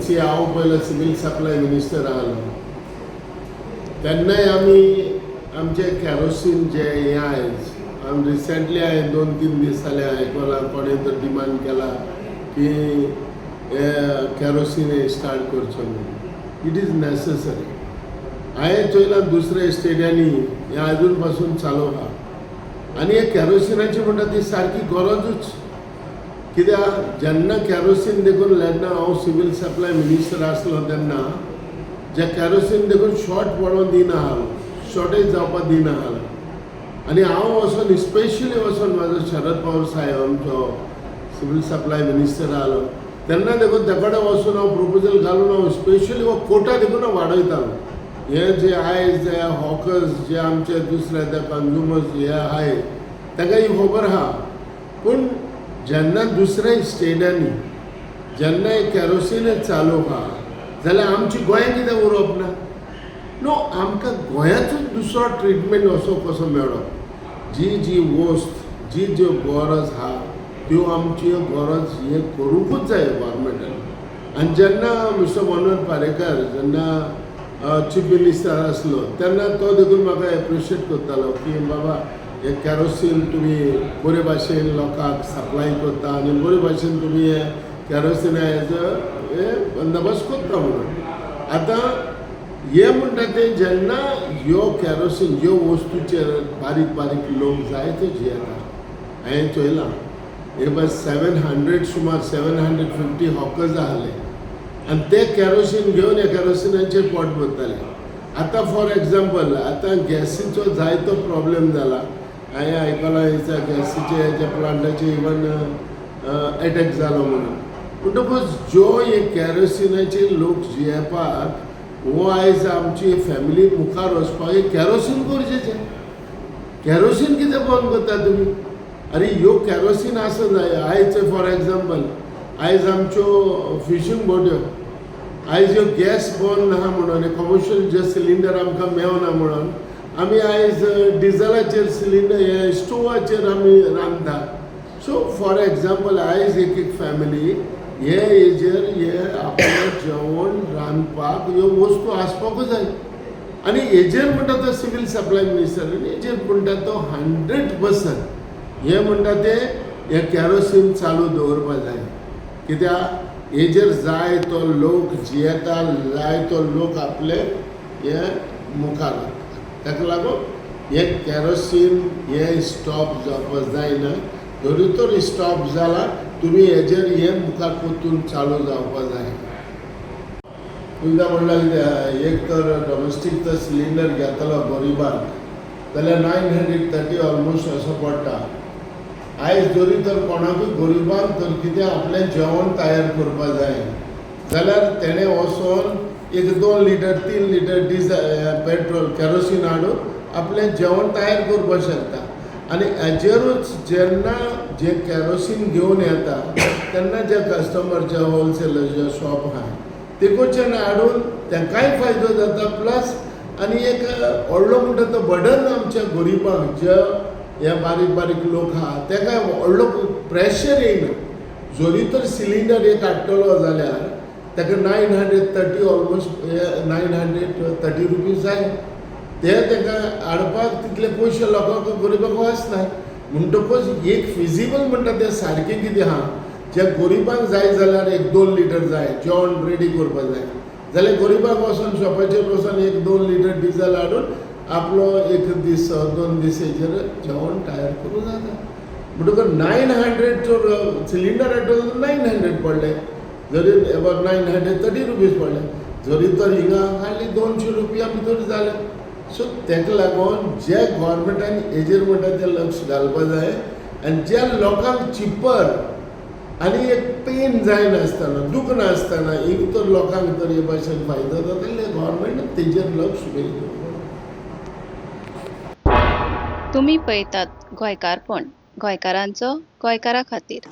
C, हांव पयलो civil supply minister आहलो तेन्नाय आमी आमचे कॅरोसीन जे हें आयज आमी रिसेंटली हांवें 2-3 दीस जाले आयकलां, कोणें तर डिमांड केला की हे कॅरोसीन हे स्टार्ट करचो म्हणून. It is necessary. हांवें चोयलां दुसऱ्या स्टेटांनी हें आजून पासून चालू आहा आनी हे कॅरोसिनाची म्हणटा ती सारकी गरजूच. कित्याक जेन्ना कॅरोसीन देखून जेन्ना हांव सिवील सप्लाय मिनिस्टर आसलो तेन्ना जे कॅरोसीन देखून शॉर्ट पडोन दिना आसलो, शॉर्टेज जावपाक दिना आसलो आनी हांव वचोन स्पेशली वचोन म्हाजो शरद पवार साहेब आमचो सिवील सप्लाय मिनिस्टर आसलो तेन्ना देखून ते कडेन वचून हांव प्रपोजल घालून हांव स्पेशली हो कोटा देखून हांव वाडयतालो. हे जे आयज जे हॉकर्स जे आमचे दुसरे ते कंज्युमर्स हे आहाय ताका ही खबर आहा, पूण जेन्ना दुसऱ्या स्टेटांनी जेन्ना कॅरोसीनच चालू आहा जाल्यार आमची गोंयांत कित्याक उरप ना? न्हू, आमकां गोंयांतूच दुसरो ट्रिटमेंट असो कसो मेळप? जी जी वस्त जी ज्यो गरज आहा त्यो आमच्यो गरज हे करूंकूच जाय गव्हर्मेंटान. आनी जेन्ना मिस्टर मनोहर पारेकर जेन्ना चीफ मिनिस्टर आसलो तेन्ना तो देखून म्हाका एप्रिशिएट करतालो की बाबा, हे कॅरोसीन तुमी बरे भाशेन लोकांक सप्लाय करता आनी बरे भाशेन तुमी हे कॅरोसिनाचो हे बंदोबस्त करता म्हणून. आतां हे म्हणटा ते जेन्ना ह्यो कॅरोसीन ह्यो वस्तूचेर बारीक बारीक लोक जायते जियेता. हांवें चोयलां, हे बस 700 सुमार 750 हॉकर्स आहले आनी ते कॅरोसीन घेवन ह्या कॅरोसिनाचेर पोट भरताले. आतां फॉर एग्जाम्पल, आतां गॅसीचो जायतो प्रॉब्लेम जाला. हांवें आयकलां हेच्या गॅसीचे हेच्या प्लांटाचे इवन एटॅक जालो म्हणून. म्हणटकूच ज्यो हे कॅरोसिनाचे लोक जियेवपाक हो आयज आमची फॅमिली मुखार वचपाक हे कॅरोसीन गरजेचें. कॅरोसीन कितें बंद करता तुमी? अरे, ह्यो कॅरोसीन आसूं जाय. आयज फॉर एग्जाम्पल, आयज आमच्यो फिशींग बोट्यो आयज ह्यो गॅस बंद आहा म्हणून, कमर्शियल जे सिलिंडर आमकां मेवना म्हणून आमी आयज डिजलाचेर सिलिंडर हे स्टोवाचेर आमी रांदता. सो फॉर एग्जाम्पल, आयज एक एक फॅमिली हे हेजेर हे आपलें जेवण रांदपाक ह्यो वस्तू आसपाकूच जाय. आनी हेजेर म्हणटा तो सिवील सप्लाय मिनिस्टर आनी हेजेर म्हणटा तो 100% हे म्हणटा ते हे कॅरोसीन चालू दवरपा जाय, कित्याक हेजेर जाय तो लोक जियेता, जाय तो लोक आपले हे मुखार वता. ताका लागून हे कॅरोसीन हे स्टॉप जावपाक जायना. जरी तर स्टॉप जाला, तुमी हेजेर हे मुखार परतून चालू जावपा जाय. तुमकां म्हणल्यार कितें, एक तर डॉमेस्टीक तर सिलिंडर घेतलो गरिबान जाल्यार 930 ऑलमोस्ट असो पडटा. आयज जरी तर कोणाकूय गरिबान तर कितें आपलें जेवण तयार करपा जाय जाल्यार तेणें वचोन एक 2 litre 3 litre diesel petrol kerosene हाडून आपलें जेवण तयार करपाक शकता. आनी हेजेरूच जेन्ना जे कॅरोसीन घेवन येता तेन्ना जे कस्टमर जे होलसेलर जे शॉप आहा तेकोच्यान हाडून तांकांय फायदो जाता. प्लस आनी एक व्हडलो म्हणटा तो बर्डन आमच्या गरिबांक, जे हे बारीक बारीक लोक आहा तेका व्हडलो प्रेशर येयना. जरी तर सिलिंडर एक हाडटलो जाल्यार ताका 930 ऑलमोस्ट ₹930 जाय. ते ताका हाडपाक तितले पयशे लोकांक गरिबांक वचना. म्हणटकूच एक फिजिबल म्हणटा तें सारकें कितें आहा, जे गरिबांक जाय जाल्यार एक 2 लिटर जाय, जेवण रेडी करपाक जाय जाल्यार गरिबांक वचोन शॉपाचेर वचोन एक 2 लिटर डिजल हाडून आपलो एक दीस 2 दीस हेजेर जेवण तयार करूं जाता. म्हणटकच 900 सिलिंडर हाडटलो 900 पडले, जरी एबाउट ₹930 पडले, जरी तर हिंगा हाडली 200 रुपया भितर जालें. सो ताका लागून जे गोवोरमेंटान हेजेर म्हणटा तें लक्ष घालपा जाय आनी ज्या लोकांक चिपर आनी एक पेन जायनासतना, दूख नासतना एक तर लोकांक तर हे भाशेन फायदो जाता जाल्यार गोवोरमेंट तेजेर लक्ष दिवपाक. तुमी पळयतात गोंयकारपण, गोंयकारांचो गोंयकारा खातीर.